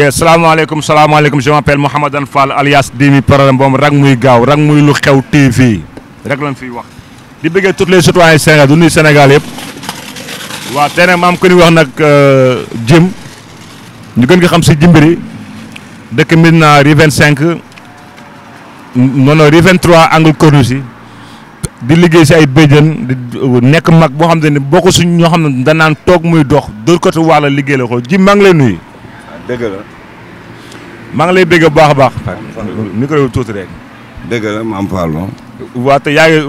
salaamaaleykum je m'appelle Mouhamadan Fall alias Dimi problème boobu rang muy gaaw rang muy lu xew TV rek lañ fiy wax di bëggee tous les citoyens Sénégal du nuyu Sénégal yëpp waaw tey nag maam ko ni wax nag Jim ñu gën nga xam si Jimbiri dëkk Médina rue 25 non rue 23 angle Corniche di liggéey si ay béjjën di nekk mag boo xam ne bokk suñ ñoo xam ne danaan toog muy dox dóor côté wàlla liggéey la ko Jim maa ngi lay nuyu. dëgg la. maa ngi lay bëgg bu baax a baax. micro bi tuuti rek. dëgg la maam Fallou. waaw te yaa ngi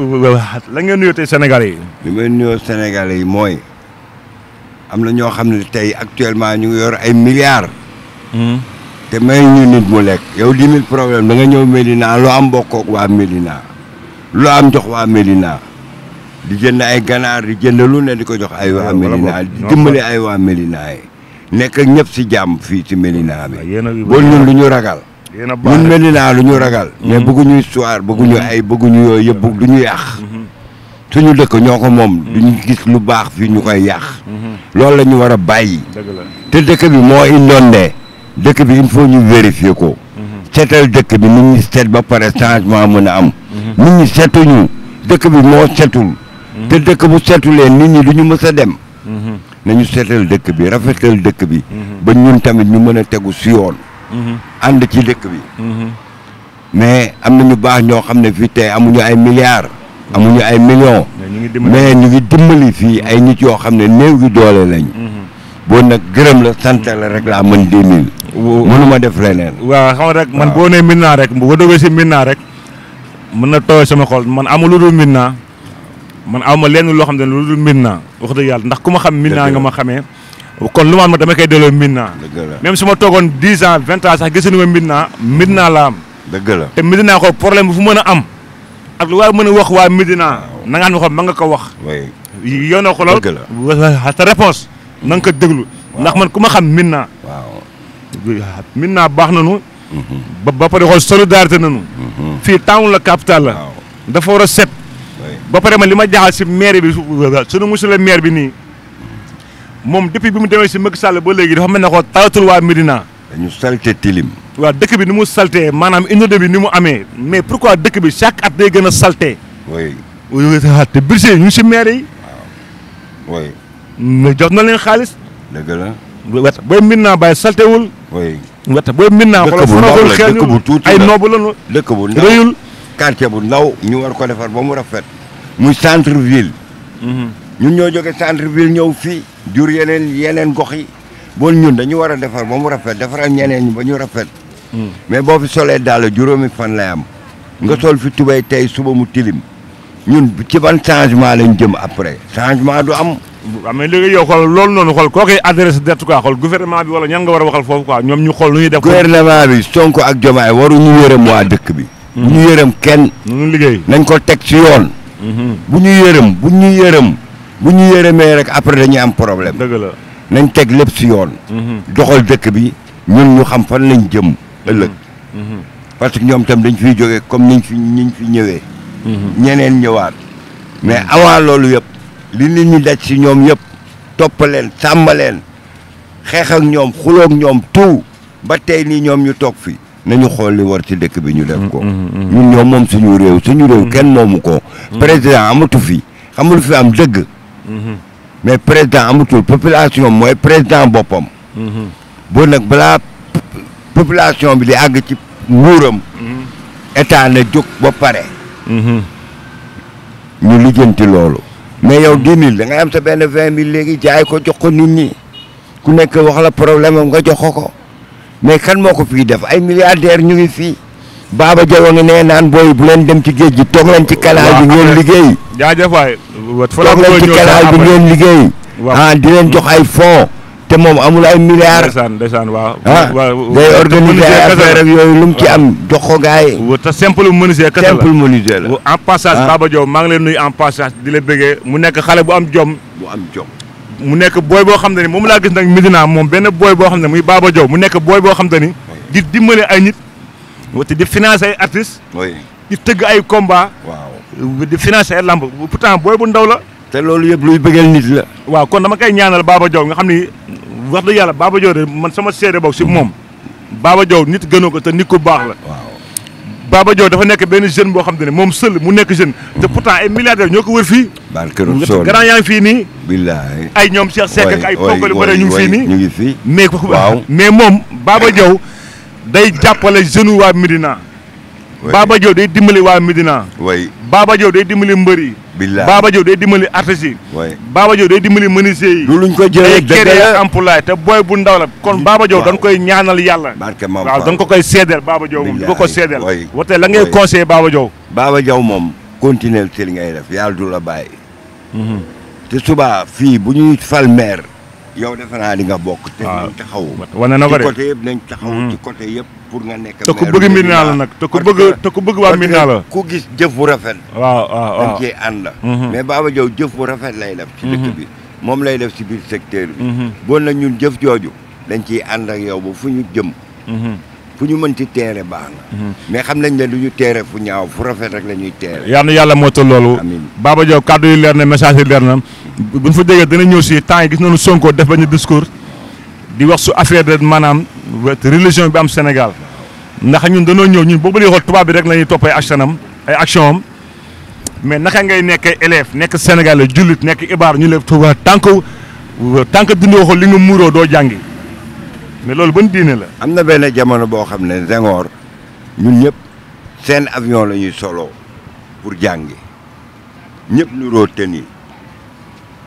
la ngeen nuyoo tey Sénégalais yi. li may nuyoo Sénégalais yi mooy am na ñoo xam ne tey actuellement ñu ngi yor ay milliards. te may ñu nit mu lekk. yow 10 000 problème da nga ñëw Médina loo am bokkoog waa Médina loo am jox waa Médina di jënd ay ganaar di jënd lu ne di ko jox ay waa Médina di dimbali ay waa Médina yi. nekk ak ñëpp si jàmm fii ci Médina bi. bool ñun lu ñu ragal. ñun Médina lu ñu ragal. mais bëgguñu histoire bëgguñu ay bëgguñu yooyu yëpp du ñu yàq. suñu dëkk ñoo ko moom duñu gis lu baax fii ñu koy yàq. loolu la ñu war a bàyyi. te dëkk bi moo inondé. dëkk bi il faut ñu vérifier ko. seetal dëkk bi nit ñi seet ba pare changement mën a am. nit ñi seetuñu dëkk bi moo seetul. te dëkk bu seetulee nit ñi du ñu mës a dem. nañu seetal dëkk bi rafetal dëkk bi. ba ñun tamit ñu mën a tegu si yoon. ànd ci dëkk bi. mais am na ñu baax ñoo xam ne fii tey amuñu ay milliards. amuñu ay millions. mais ñu ngi dimbali fii ay nit yoo xam ne néew gi doole lañ. boo nag gërëm la sant la rek laa mën 10 000. mënuma def leneen. waaw xam rek man boo nee Médina rek boo déggee si Médina rek mën na tooy sama xol man amul lu dul Médina man aw ma lenn loo xam ne lu dul Médina wax dëgg yàlla ndax ku ma xam Médina nga ma xamee kon lu ma dama koy delloo Médina même su ma toogoon 10 ans 20 ans sax gisuñu ma Médina laa am. dëgg la te Médina ko problème bu fu mën a am ak lu waay mën a wax waa Médina na nga xam ma nga ko wax. yow na ko lool sa réponse na nga ko déglu ndax man ku ma xam Médina. waaw Médina baax nañu. ba pare xool solidarité nañu. fii town la capital la. dafa war a set. ba pare man li ma jaaxal si maire bi sunu monsieur le maire bi nii moom depuis bi mu demee si Macky Sall ba léegi dafa mel ne ko talatul waa Médina. dañu salte tilim. waaw dëkk bi ni mu saltee maanaam inondé bi ni mu amee mais pourquoi dëkk bi chaque at day gën a saltee. oui. te budget ñu ngi si maire yi. waaw oui. mais jox na leen xaalis. dëgg la. wet booy Médina bàyyi saltewul. oui. wet booy Médina. dëkk bu ndaw la dëkk bu tuuti la ay noobu lañu. dëkk bu ndaw rëyul. quartier bu ndaw ñu war ko defar ba mu rafet. muy centre ville. ñun ñoo jóge centre ville ñëw fii. jur yeneen gox yi. bon ñun dañu war a defar ba mu rafet defaral ñeneen ñi ba ñu rafet. mais boo fi solee daal juróomi fan lay am. nga sol fi tubéy tey suba mu tilim. ñun ci ban changement lañ jëm après changement du am. waaw mais léegi yow xool loolu noonu xool koo koy adressé direct quoi xool gouvernement bi wala ñan nga war a waxal foofu quoi ñoom ñu xool nu ñuy def. gouvernement bi Sonko ak Diomaye waruñu yërëm waa dëkk bi. bu ñu yërëm kenn. ñu liggéey nañ ko teg ci yoon. bu ñu yërëmee rek après dañuy am problème. dëgg la nañ teg lépp ci yoon. doxal dëkk bi ñun ñu xam fan lañ jëm ëllëg. parce que ñoom tam dañ fiy jógee comme niñ fi ñëwee. ñeneen ñëwaat. mais avant loolu yëpp li nit ñi daj ci ñoom yëpp toppaleen sàmbaleen xeex ak ñoom xuloog ñoom tout ba tey nii ñoom ñu toog fi nañu xool li war ci dëkk bi ñu def ko. ñun ñoom moom suñu réew kenn moomu ko. président amatu fi xamul fi am dëgg. mais président amatul population mooy président boppam. boo nag balaa population bi di àgg ci nguuram. état na jóg ba pare. ñu lijjanti loolu. mais yow 10 000 da ngay am sa benn 20 000 léegi jaay ko jox ko nit ñi ku nekk wax la problème am nga jox ko mais kan moo ko fii def ay milliardaires ñu ngi fii. Baba Diaw nga nee naan booy bu leen dem ci géej gi toog leen ci canal bi ngeen liggéey. jaajëf waay. toog leen ci canal bi ngeen liggéey. di leen jox ay fonds. te moom amul ay milliards. ndeysaan waaw. day organiser ay affaire ak yooyu lu mu ci am jox ko gars yi. te simple menuisier kese la simple menuisier la. en passage Baba Diaw maa ngi leen nuyu en passage di la bëggee mu nekk xale bu am jom. mu nekk booy boo xam ne ni moom laa gis nag Médina moom benn booy boo xam ne muy Baba Diaw mu nekk booy boo xam ne ni di dimbale ay nit. te di financer ay artistes. di tëgg ay combat. di financer ay lamb pourtant booy bu ndaw la. te loolu yëpp luy bëggal nit la. waaw kon dama koy ñaanal Baba Diaw nga xam ni wax dëgg yàlla Baba Diaw de man sama seede boog si moom. Baba Diaw nit gënoo ko te nit ku baax la. waaw Baba Diaw dafa nekk benn jeune boo xam te ne moom seul mu nekk jeune. te pourtant ay milliardaires ñoo ko wër fii. barke Rasuul grand yaa ngi fii nii. billahi ay ñoom Cheikh Seck ak ay ponkal yu bëri ñu ngi fii nii. ñu ngi fii mais moom Baba Diaw day jàppale jeune waa Médina. Baba Diaw day dimbali waa Médina. way Baba Diaw day dimbali mbër yi. billahi Baba Diaw day dimbali artistes yi. way Baba Diaw day dimbali menuisier yi. du luñ ko jëlee dëgg la emploi te booy bu ndaw la kon Baba Diaw dañ koy ñaanal yàlla. barke Maam waaw dañ ko koy seedeel Baba Diaw moom di ko seedeel. way wate la ngay conseillé Baba Diaw. Baba Diaw moom continuer ci li ngay def yàlla du la bàyyi. te suba fii bu ñuy fal maire yow defe naa di nga bokk. te nañ taxaw wane na ko de ci côté yëpp nañ taxaw ci côté yëpp pour nga nekk. te ku bëgg Médina la nag te ku bëgg waa Médina la. ku gis jëf bu rafet. waaw dañ cee ànd. mais Baba Diaw jëf bu rafet lay def. ci dëkk bi moom lay def ci biir secteur bi. bon na ñun jëf jooju dañ ciy ànd ak yow ba fu ñu jëm. fu ñu mën ci teere baax na. mais xam nañ ne du ñu teere fu ñaaw fu rafet rek la ñuy teere. yal na yàlla moo tax loolu. amiin Baba Diaw kàddu yi leer na message yi leer na buñ fa déggee dina ñëw si temps yi gis nañu Sonko def benn discours di wax su affaire de maanaam religion bi am Sénégal ndax ñun dañoo ñëw ñun boobu la xool tubaab bi rek la ñuy topp ay action am mais naka ngay nekkee élève nekk Sénégal jullit nekk ibaar ñu le tubaab tant que dindoo ko li nga muuroo doo jàngi mais loolu ban diine la. am na benn jamono boo xam ne Senghor ñun ñëpp seen avion la ñuy solo pour jàngi ñëpp nuroo tëni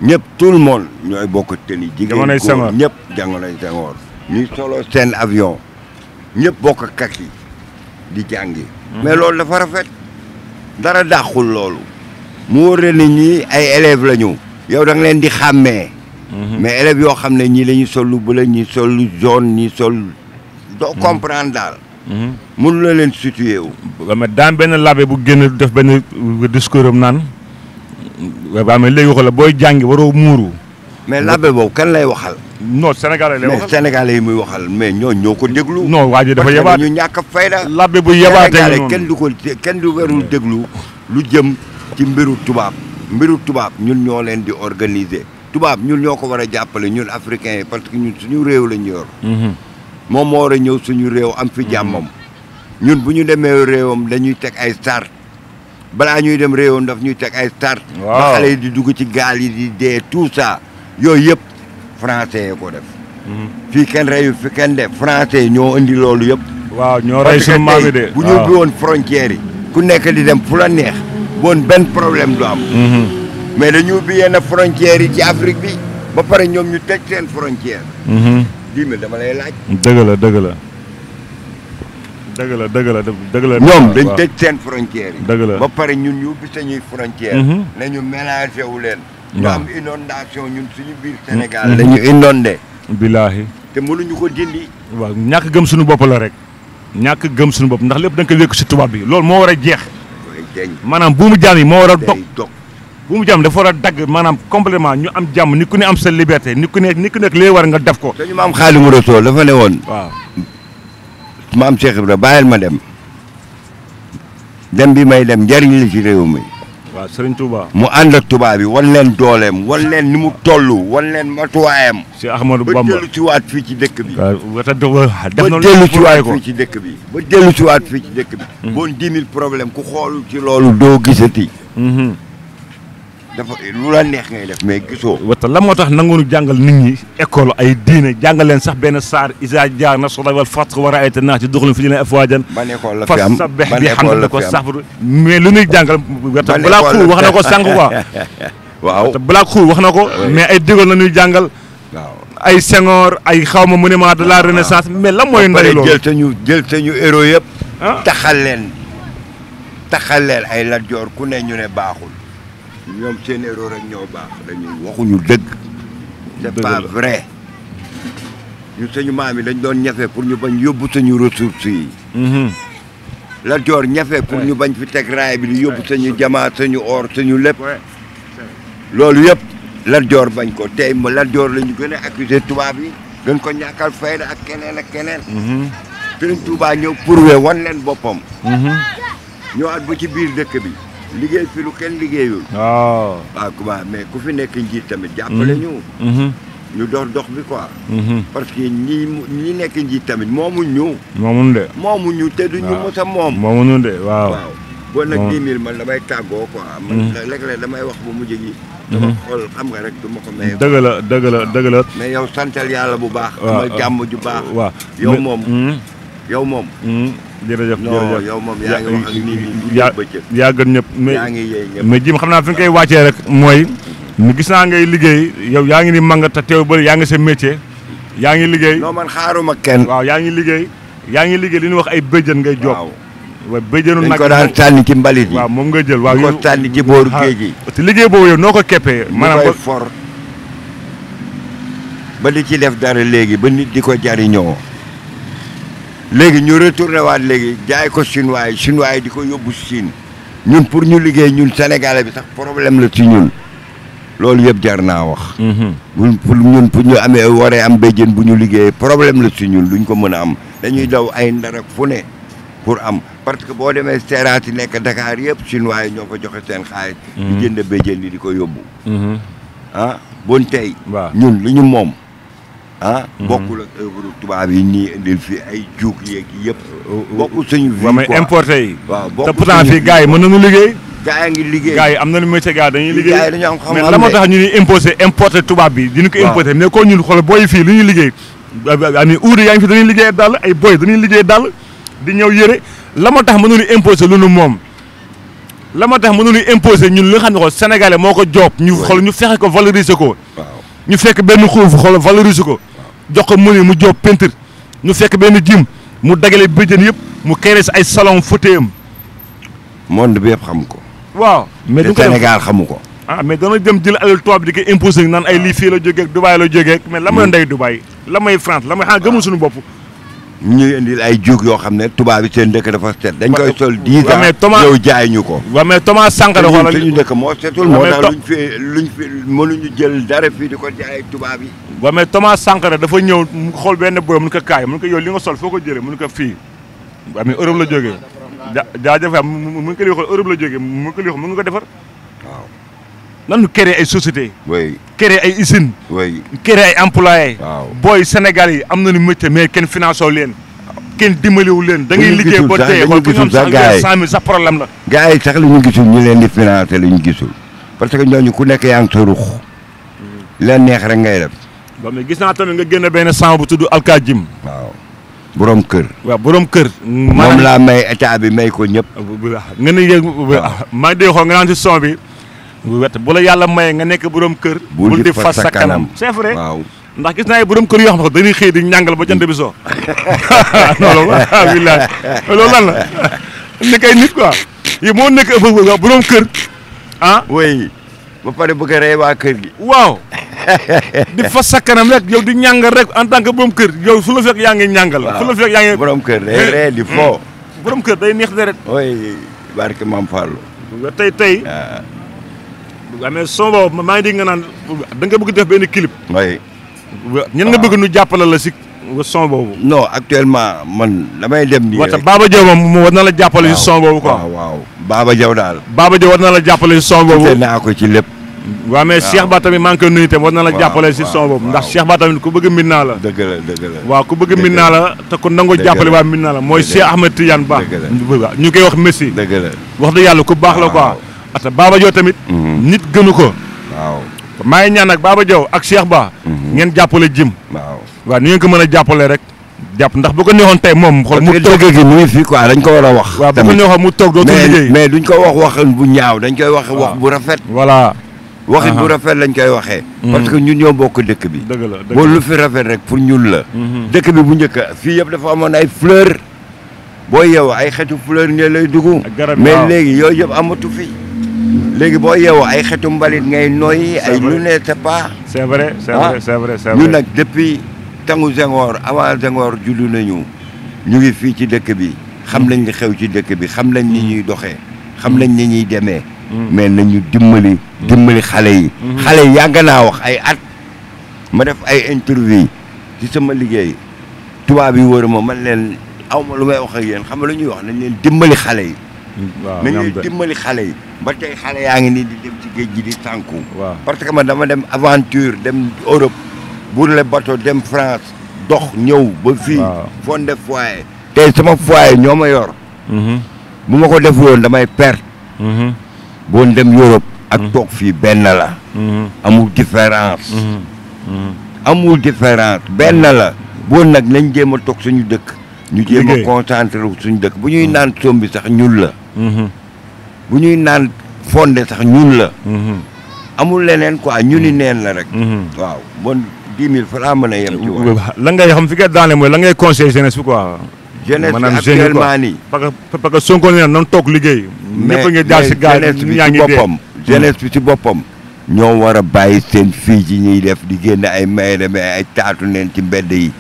ñëpp tout le monde ñooy bokk tëni. jamonoy jigéen Senghor góor ñëpp jamonoy Senghor ñuy solo seen avion ñëpp bokk kaki di jàngi. mais loolu dafa rafet dara dàqul loolu. mu wóor ne ñii ay élèves la ñu. yow da nga leen di xàmmee. mais élèves yoo xam ne ñii dañuy sol lu bleu ñii sol lu jaune ñii sol. doo comprendre daal. mënu la leen situé wu. mais daan benn labbe bu génn def benn discours am naan waaw mais léegi waxal la booy jàngi waroo muuru. mais labbe boobu kan lay waxal. non Sénégalais lay mais waxal Sénégalais yi muy waxal mais ñoo ko déglu. non waa ji dafa yebaat ñu ñàkk a fayda. labbe bu yebaatee Sénégalais noonu kenn du warul déglu lu jëm ci mbiru tubaab. mbiru tubaab ñun ñoo leen di organiser. tubaab ñun ñoo ko war a jàppale ñun africains yi parce que ñun suñu réew lañ yor. moom moo war a ñëw suñu réew am fi jàmmam. ñun bu ñu demee réewam dañuy teg ay start balaa ñuy dem réewam daf ñuy teg ay start. ba xale yi di dugg ci gaal yi di dee tout ça yooyu yëpp français yi ko def. fii kenn reyu fi kenn def français ñoo indi loolu yëpp. waaw ñoo rey suñu maam yi de bu ñu ubbi woon frontières yi. ku nekk di dem fu la neex. bon benn problème du am. mais dañu ubbi yenn frontières yi ci Afrique bi ba pare ñoom ñu tëj seen frontière. dime dama lay laaj. dëgg la dëgg la. ñoom dañ tëj seen frontières yi. dëgg la ba pare ñun ñu ubbi sañuy frontière. nañu mélangé wu leen. ñu am inondation ñun suñu biir Sénégal. dañu inondé. billaahi. te mënuñu ko dindi. waaw ñàkk gëm suñu bopp la rek. ñàkk gëm suñu bopp ndax lépp da nga koy wékk si tubaab bi loolu moo war a jeex. maanaam buumu jaam yi moo war a dog. buumu jaam dafa war a dagg maanaam complètement ñu am jàmm ni ku ne am sa liberté ni ku nekk lee war nga def ko. suñu maam Xaadimu Rasuul dafa ne woon. waaw. maam Cheikh Ibrahima bàyyil ma dem bi may dem njariñ li ci réew mi. waaw Serigne Touba. mu ànd ak tubaab bi wan leen dooleem wan leen ni mu toll wan leen matuwaayam. si Ahmadou Bamba ba dellu ci waat fii ci dëkk bi. waaw def ba dellu ci waat fii ci dëkk bi. ba dellu ci waat fii ci dëkk bi. bon 10 000 problème ku xool ci loolu doo gisati. dafa lu la neex ngay def mais gisoo. wata la moo tax nanguñu jàngal nit ñi école ay diine jàngal leen sax benn saar isa jaar nasrullahi wal fath wa ra'ayta naas yadkhuluuna fii diinillahi afwaajan. ban école la fi am fasabbih bihamdihi sax mais lu ñuy jàngal. wata balaa xuur wax na ko sànq quoi. waaw wata balaa xuur wax na ko. mais ay digal la ñuy jàngal. waaw ay Senghor ay xawma monument de la renaissance mais lan mooy ndey loolu. jël sañu héros yëpp. taxal leen ay Lat Joor ku ne ñu ne baaxul. ñoom seen héros rek ñoo baax dañuy waxuñu dëgg. c'est pas vrai. ñu suñu maam yi dañ doon ñafe pour ñu bañ yóbbu suñu ressources yi. Lat Joor ñafe pour ñu bañ fi teg raay bi di yóbbu suñu jamaa suñu or suñu lépp. loolu yëpp Lat Joor bañ ko tey ma Lat Joor la ñu gën a accusé tubaab yi gën ko ñàkkal fayda ak keneen ak keneen. Sëriñ Tuubaa ñëw prouvé wan leen boppam. ñëwaat ba ci biir dëkk bi. liggéey fi lu kenn liggéeyul. waaw. waaw mais ku fi nekk njiit tamit jàppale ñu. ñu dox bi quoi. parce que ñi nekk njiit tamit moomuñu. moomuñu te duñu mos a moom. moomuñu de waaw. boo nag 10 000 man damay tàggoo quoi. man léeg-léeg damay wax bu mujj gi. dama xool xam nga rek du ma ko may. dëgg la. mais yow santal yàlla bu baax. waaw amal jàmm ju baax. waaw yow moom. jërëjëf non yow moom yaa ngi wax ak nit ñi yaa gën ñëpp. yaa ngi yee ñëpp mais Jim xam naa fi nga koy wàccee rek mooy. ñu gis naa ngay liggéey yow yaa ngi ni manga te teew bëri yaa ngi sa métier. yaa ngi liggéey non man xaaruma kenn. waaw yaa ngi liggéey li ñuy wax ay béjjën ngay jox. waaw béjjënu nag dañ ko daan sànni ci mbalit yi. waaw moom nga jël waaw ko sànni ci booru géej gi. te liggéey boobu yow noo ko keppee. maanaam koy for ba di ci def dara léegi ba nit di ko jariñoo léegi ñu retourné waat léegi jaay ko chinois yi di ko yóbbu Chine ñun pour ñu liggéey ñun sénégalais bi sax problème la ci ñun loolu yëpp jar naa wax. pour ñu amee waree am béjjën bu ñu liggéey problème la ci ñun duñ ko mën a am dañuy daw ay ndarak fu ne pour am parce que boo demee seeraat yi nekk Dakar yëpp chinois yi ñoo fa joxe seen xaalis. di jënd béjjën yi di ko yóbbu. bon tey. ñun li ñu moom. bokkul ak œuvre tubaab yi nii indil fii ay juug yeeg yëpp. bokkul suñu vie quoi mais importé yi. waaw te pourtant fii gars yi mën nañu liggéey. gars yi ngi liggéey gars yi am nañu métier gars dañuy liggéey. gars yi dañoo am xam-xam mais la moo tax ñu ni importé tubaab bi. dina ko importé mais ko ñun xool booy fii lu ñuy liggéey. ani uudi yaa ngi fi dañuy liggéey dàll ay boy dañuy liggéey dàll di ñëw yëre la moo tax mënuñu imposé lu nu moom. la moo tax mënuñu imposé ñun li nga xam ne xool sénégalais moo ko joob ñu xool ñu fexe ko valoriser ko. ñu fekk benn xuuf xool valoriser ko. jox ko mëni mu joob peinture ñu fekk benn jim mu dagale béjjën yëpp mu créé ay salon fauteuil am. monde bi yëpp xam ko. waaw mais du Sénégal xamu ko. mais dana jëm jël alal tubaab bi di ko imposé naan ay lii fii la jógee ak Dubaï la jógee mais la may ndey Dubaï la may France la may xanaa gëmul suñu bopp. ñuy indil ay juug yoo xam ne tubaab yi seen dëkk dafa set. dañ koy sol 10 ans yow jaay ñu ko. waaw mais Thomas Sankara xoolal suñu dëkk moo setul moo tax luñ fi mënuñu jël dara fii di ko jaay tubaab yi. waaw mais Thomas Sankara dafa ñëw mu xool benn boy mu ne ko kaay mu ne ko yow li nga sol foo ko jëlee mu ne ko fii waaw mais Europe la jógee jaajëf mu ne ko li xool Europe la jógee mu ne ko li xool mu ngi ko defar. waaw nan ñu créé ay société oui créé ay usines. oui créé ay employés. waaw booy Sénégal yi am nañu métier mais kenn financé wu leen. kenn dimbaliwu leen. da ngay liggéey ba tey xool ku ñoom sax 100 000 sax problème la. gars yi sax li ñu gisul ñu leen di financé li ñu gisul parce que ñooñu ku nekk yaa ngi sa ruux leen neex rek ngay def. waaw mais gis naa tamit nga génn benn sang bu tudd Alka Jim. waaw borom kër. waaw borom kër. moom laa may état bi may ko ñëpp. nga ne yéeg maa ngi dégg xool nga naan si son bi. bu la yàlla maye nga nekk borom kër. bul di fas sa kanam c'est vrai. waaw ndax gis naa ay borom kër yoo xam ne dañuy xëy di ñàngal ba jant bi soo. non alhamdulilah loolu lan la nekk ay nit quoi yow moo nekk borom kër ah. oui ba pare bëgg a rey waa kër gi. waaw di fas sa kanam rek yow di ñàngal rek en tant que borom kër yow fu la fekk yaa ngi ñàngal. fu la fekk yaa ngi borom kër day ree di fo. borom kër day neex deret. oui barke Maam Fallou. tey. waaw mais son boobu maa ngi dégg nga naan da nga bëgg def benn clip. oui. ñen nga bëgg nu jàppale la si son boobu. non actuellement man damay dem nii rek. Baba Diaw moom war na la jàppale si son boobu quoi. waaw Baba Diaw daal. Baba Diaw war na la jàppale si son boobu. naa ko ci lépp. waaw mais Cheikh Ba tamit maa ngi koy nuyu tamit war na la jàppale si son boobu ndax Cheikh Ba tamit ku bëgg min naa la. dëgg la dëgg la. waaw ku bëgg min naa la te ku nangu jàppale waa min naa la mooy Cheikh Ahmed Tidiane Ba. ñu koy wax Messi. dëgg la wax dëgg yàlla ku baax la quoi. ata Baba Diaw tamit. nit gënu ko. waaw maa ngi ñaan nag Baba Diaw ak Cheikh Ba. ngeen jàppale Jim. waaw ni ngeen ko mën a jàppale rek. jàpp ndax bu ko neexoon tey moom. xool mu toog gi mu ngi fii quoi dañ ko war a wax. waaw bu ko neexoon mu toog dootul liggéey. mais duñ ko wax bu ñaaw dañ koy wax bu rafet. voilà. waxit bu rafet lañ koy waxee. parce que ñun ñoo bokk dëkk bi. dëgg la boo lu fi rafet rek pour ñun la. dëkk bi bu njëkk fii yëpp dafa amoon ay fleur boo yeewoo ay xetu fleur ngay lay dugg. mais léegi yooyu yëpp amatu fi. léegi boo yeewoo ay xetu mbalit ngay noyyi ay lu ne c'est pas. c'est vrai c'est vrai c'est vrai c'est vrai. ñun nag depuis tangu Senghor avant Senghor juddu nañu ñu ngi fii ci dëkk bi xam nañ li xew ci dëkk bi xam nañ ni ñuy doxee xam nañ ni ñuy demee. mais nañu dimbali xale yi. xale yi yàgg naa wax ay at ma def ay interview ci sama liggéey tubaab yi wër ma man leen aw ma lu may wax ak yéen xam nga lu ñuy wax nañ leen dimbali xale yi. waaw nañ leen dimbali xale yi. ba tey xale yaa ngi nii di dem ci géej gi di tànku. waaw parce que man dama dem aventure dem Europe burle bateau dem France dox ñëw ba fii. waaw fondé foyer. tey sama foyer ñoo ma yor. bu ma ko def woon damay perte. boon dem Europe. ak toog fii benn la. amul différence. amul différence benn la. boon nag nañ jéem a toog suñu dëkk. ñu jéem a concentré wu suñu dëkk bu ñuy naan sombi sax ñun la. bu ñuy naan fondé sax ñun la. amul leneen quoi ñu ni neen la rek. waaw bon 10 000 fa laa mën a yem ci wax. la ngay xam fi nga daane mooy la ngay conseil jeunesse bi quoi. jeunesse bi actuellement nii. parce que Sonko nee na nan toog liggéey. ñëpp a ngi jaar si gaal jeunesse bi ñaa ci ngi dee boppam. jeunesse bi ci boppam. ñoo war a bàyyi seen fii ci ñuy def di génn ay maye mais ay taatu neen ci mbedd yi.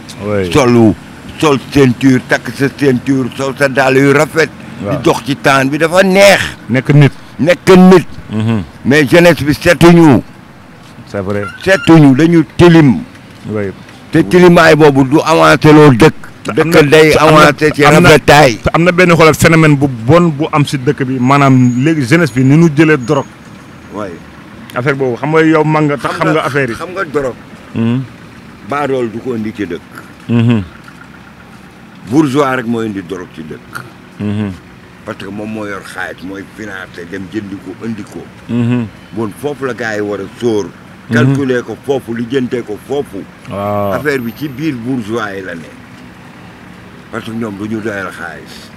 sol ceinture takk sa ceinture sol sa dàll yu rafet. di dox ci temps bi dafa neex. nekk nit. mais jeunesse bi seetuñu. c'est vrai seetuñu dañu tilim. te tilimaay boobu du avancé loo dëkk. dëkk day avancé ci rafetaay. am na benn xoolal phénomène bu bon bu am si dëkk bi maanaam léegi jeunesse bi ni ñu jëlee drogue. waay affaire boobu xam nga yow mag nga tax xam nga affaire yi. xam nga drogue. baadool du ko indi ci dëkk. bourgeois rek moo indi drogue ci dëkk. parce que moom moo yor xaalis mooy financé dem jëndi ko indi ko. bon foofu la gars yi war a sóor. calculer ko foofu li jëntee ko foofu. waaw affaire bi ci biir bourgeois yi la ne. parce que ñoom du ñu doyal xaalis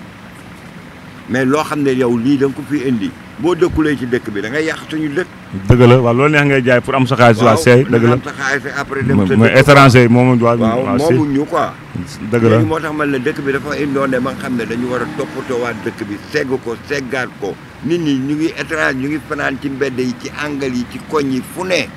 mais loo xam ne yow lii da nga ko fi indi boo dëkkulee ci dëkk bi da ngay yàq suñu dëkk. dëgg la waaw loolu neex ngay jaay pour am sa xaalis. waaw seey dëgg la am sa xaalis après dem sa mooy étranger yi moomu. waaw moomuñ ñu quoi. dëgg la moo tax man la dëkk bi dafa indoone ba nga xam ne dañu war a toppatoowaat dëkk bi segg ko seggaat ko nit ñi ñu ngi étranger ñu ngi fanaan ci mbedd yi ci angal yi ci koñ yi fu ne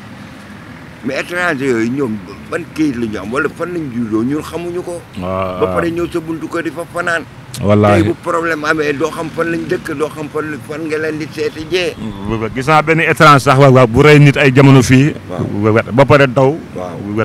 mais étranger yooyu ñoom ban kayit la ñu am wala fan lañ juddoo ñun xamuñu ko. waaw ba pare ñëw sa buntu kër di fa fanaan. wallaahi tey bu problème amee doo xam fan lañ dëkk doo xam fan nga leen di seeti jee. gis naa benn étranger sax waaw bu rey nit ay jamono fii. ba pare daw.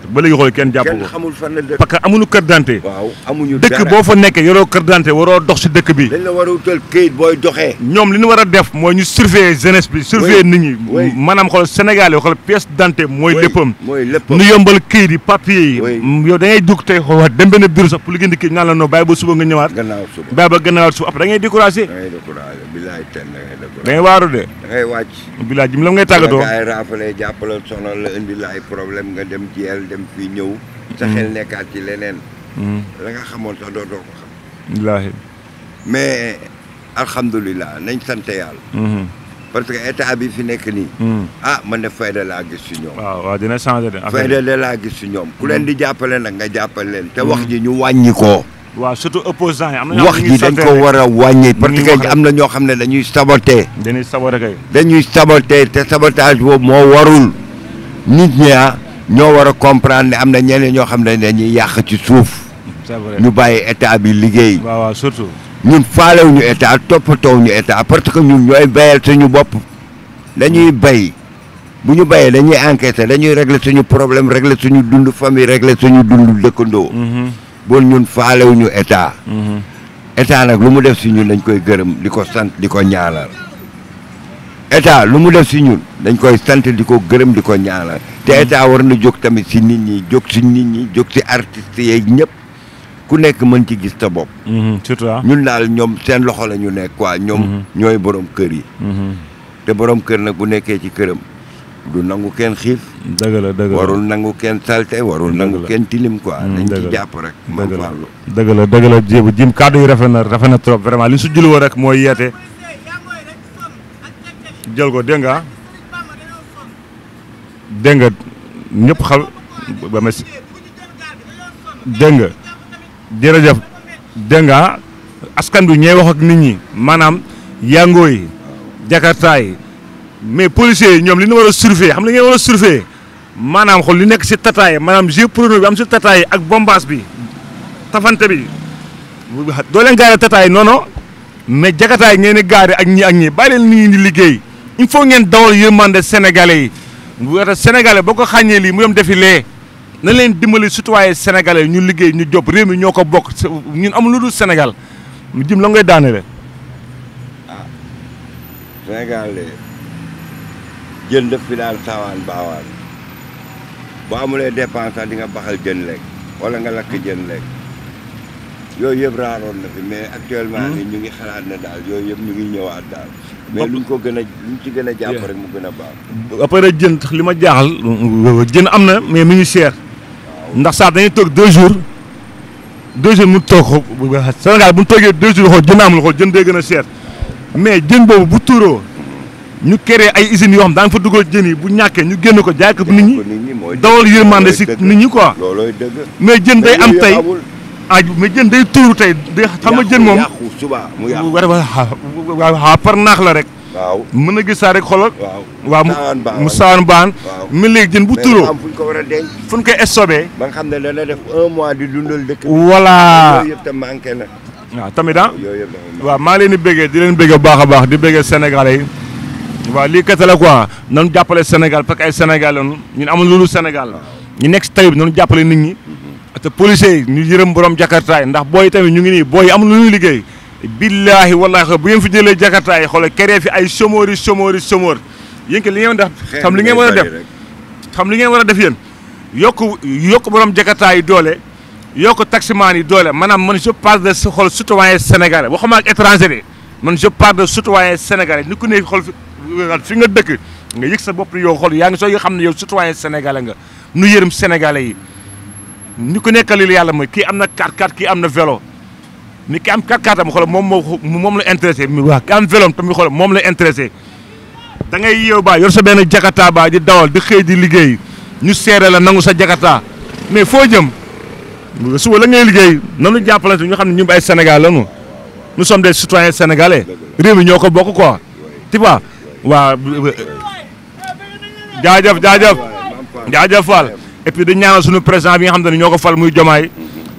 ba léegi xool kenn jàpp ko. kenn xamul fan la dëkk. parce que amuñu carte d'identité. waaw amuñu dara dëkk boo fa nekkee yoroo carte d'identité waroo dox si dëkk bi. dañ la war a wutal kayit booy doxee. ñoom li ñu war a def mooy ñu surveiller jeunesse bi. surveiller nit ñi. maanaam xool Sénégal yi xool pièce d'identité mooy léppam. mooy léppam nu yombal kayit yi papier yi. yow da ngay dugg tey xool dem benn bureau sax pour li ngeen di kii naan la noo bàyyi ba suba nga ñëwaat. gannaaw suba bàyyi ba gannaaw suba après da ngay découragé. da ngay découragé bilaay ten da ngay découragé. da ngay waaru de. da ngay wàcc. bilaay jim la ngay tàggatoo. gars yi raafalee jàppale sonal la indi la ay problème nga dem jeel dem fii ñëw. sa xel nekkaat ci leneen. la nga xamoon sax doo ko xam. wallaahi. mais alhamdulilah nañ sant yàlla. parce que état bi fi nekk nii. man de fayda laa gis si ñoom. waaw dina changé de. fayda de laa gis si ñoom. ku leen di jàppale nag nga jàppale leen. te wax ji ñu wàññi ko. waaw surtout opposants yi am na wax ji dañ ko war a wàññi. parce que am na ñoo xam ne dañuy saboté. dañuy saboté kay. dañuy saboté te sabotage boobu moo warul. nit ñi ñoo war a comprendre ne am na ñeneen ñoo xam ne dañuy yàq ci suuf. c'est vrai ñu bàyyi état bi liggéey. waaw surtout. ñun faalewuñu état toppatoowuñu état parce que ñun ñooy bayal suñu bopp. dañuy bay bu ñu bayee dañuy enquêter dañuy régler suñu problème régler suñu dund famille régler suñu dund dëkkandoo. bon ñun faalewuñu état. état nag lu mu def si ñun dañ koy gërëm di ko sant di ko ñaanal. état lu mu def si ñun dañ koy sant di ko gërëm di ko ñaanal. te état war na jóg tamit si nit ñi jóg si nit ñi jóg si artistes yeeg ñëpp ku nekk mën ci gis sa bopp. surtout ñun daal ñoom seen loxo la ñu nekk quoi ñoom. ñooy borom kër yi. te borom kër nag bu nekkee ci këram du nangu kenn xiif. dëgg la dëgg la warul nangu kenn salte warul nangu kenn tilim quoi. dañ ci jàpp rek. dëgg la jéem jim kàddu yi rafet na trop vraiment li su julliwoo rek mooy yeete. jël ko dégg nga ñëpp xam ba ma si dégg nga jërëjëf dégg nga askan bi ñooy wax ak nit ñi maanaam yàngoo yi jakarta yi mais policiers yi ñoom li ñu war a surveiller xam li ngeen war a surveiller maanaam xool li nekk si tataay maanaam jeu prono bi am si tataay yi ak bombage bi tafante bi doo leen gaare tataay non non mais jakarta yi ngeen di gaare ak ñi bàyyi leen nit ñi di liggéey il faut ngeen dawal yërmande sénégalais yi wala sénégalais boo ko xàññee lii mu yom defi lee na leen dimbali citoyen sénégalais ñu liggéey ñu job réew mi ñoo ko bokk ñun amul lu dul Sénégal mu jëm la ngay daanele. Sénégal jën def fi daal saawaan baawaan boo amulee dépense sax di nga baxal jën lekk wala nga lakk jën lekk yooyu yëpp raaroon na fi mais actuellement ni ñu ngi xalaat ne daal yooyu yëpp ñu ngi ñëwaat daal mais luñ ci gën a jàpp rek mu gën a baax. après jën li ma jaaxal jën am na mais mi ngi cher ndax saa dañuy toog 2 jours mu toog Sénégal bu ñu toogee 2 jours xool jën amul xool jën day gën a cher mais jën boobu bu tuuroo ñu créé ay usines yoo xam daan fa dugal jën yi bu ñàkkee ñu génn ko jaay ko nit ñi dawal yërmande si nit ñi quoi mais jën day am tey mais jën day tuuru tey day xam nga jën moom waaw par naax la rek waaw mën na gis saa rek xoolal waaw mu saan baan mais léegi jën bu tuuroo fu ñu ko war a denc fu ñu koy stopé ba nga xam ne dana def 1 mois di dundal dëkk voilà yooyu yëpp te manqué na waaw tamit ah yooyu yëpp waaw maa ngi leen di bëggee di leen bëggee bu baax a baax di bëggee Sénégalais yi waaw lii kese la quoi nañu jàppale Sénégal parce que ay Sénégal lañu ñun amul loolu Sénégal ñu nekk si tali bi nañu jàppale nit ñi te policiers yi ñu yërëm borom jakartaay ndax booy tamit ñu ngi nii booy amul lu ñuy liggéey billaahi wallaahi bu ngeen fi jëlee jakartaay xoolal keree fi ay chômeur yéen que li ngeen def xam li ngeen war a def xam li ngeen war a def yéen yokk borom jakartaay yi doole yokk taximaan yi doole maanaam man je parle de xool citoyen sénégalais waxuma ak étranger de man je parle de citoyen sénégalais ni ku ne xool fi nga dëkk nga yëg sa bopp yow xool yaa ngi soo yoo xam ne yow citoyen sénégalais nga nu yërëm sénégalais yi ni ku nekk lii yàlla mooy kii am na 4x4 kii am na vélo ni ki am 4x4 am xool moom la intéressé waaw ki am vélo tamit xool moom la intéressé da ngay yeew baa yor sa benn jakarta baa di dawal di xëy di liggéey ñu seere la nangu sa jakarta mais foo jëm suba la ngay liggéey nanu jàppalante ñu xam ne ñu ay Sénégal lañu nous sommes des citoyens sénégalais réew mi ñoo ko bokk quoi tu vois waaw jaajëf Fall et puis di ñaanal suñu président bi nga xam ne ñoo ko fal muy Diomaye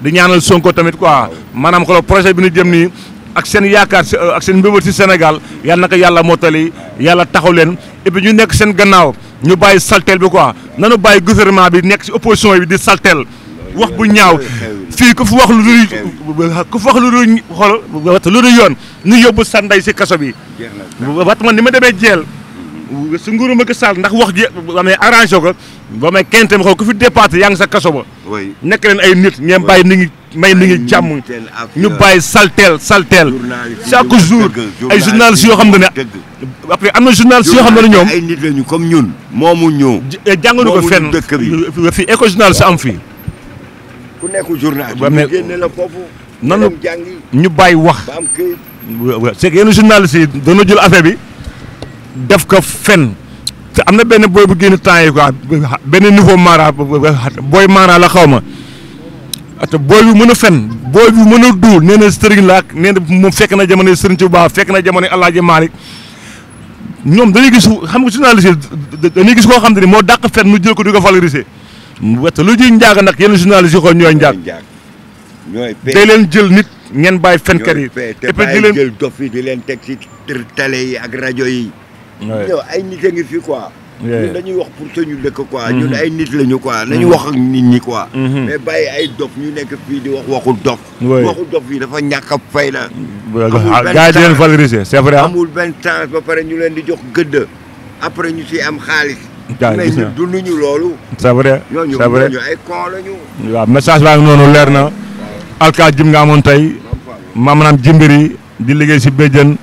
di ñaanal Sonko tamit quoi maanaam xoolal projet bi ñu jëm nii ak seen yaakaar ak seen mbébét si Sénégal yal na ko yàlla mottali yàlla taxaw leen et puis ñu nekk seen gannaaw ñu bàyyi salteel bi quoi nanu bàyyi gouvernement bi nekk si opposition bi di salteel wax bu ñaaw fii ku fi wax lu dul xool lu dul yoon ñu yóbbu sa ndey si kaso bi wat man ni ma demee jeel su nguuru Macky Sall ndax wax ji ba may arrangé ko ba may kente ma xool ku fi dépassé yaa ngi sa kaso ba nekk leen ay nit ngeen bàyyi ni ngi may ni ngi jàmm ñu bàyyi salteel chaque jour ay journalistes yoo xam ne après am na journalistes yoo xam ne ñoom ay nit lañu comme ñun moomu ñu jànganu ko fenn fii éco journaliste am fii ku nekkul journaliste ñu génne la foofu nanu ñu bàyyi wax c'est que yenn journalistes yi dañoo jël affaire bi def ko fen te am na benn booy bu génn temps yi quoi benn niveau mara booy mara la xaw ma te booy bi mën a fen booy bi mën a duul nee na sëriñ la ak nee na moom fekk na jamono sëriñ ci bu baax fekk na jamono El Hadj Malick ñoom dañuy gis xam nga journaliste dañuy gis koo xam ne moo dàq fen nu jël ko di ko valoriser te lu ji njaaga nag yenn journaliste yi xool ñooy njaag day leen jël nit ngeen bàyyi fenkat yi et puis di leen jël dof yi di leen teg ci télé yi ak rajo yi ñëw ay nit a ngi fi quoi ñun dañuy wax pour suñu dëkk quoi ñun ay nit lañu quoi nañu wax ak nit ñi quoi mais bàyyi ay dof ñu nekk fii di wax waxu dof yi dafa ñàkk a fay la gars yi di leen valoriser c'est vrai amul benn temps ba pare ñu leen di jox gëdd après ñu si am xaalis mais ñu dunduñu loolu c'est vrai ñooñu ay con lañu waaw message baa ngi noonu leer na alka jim nga amoon tey maanaam jimbiri di liggéey si béjjën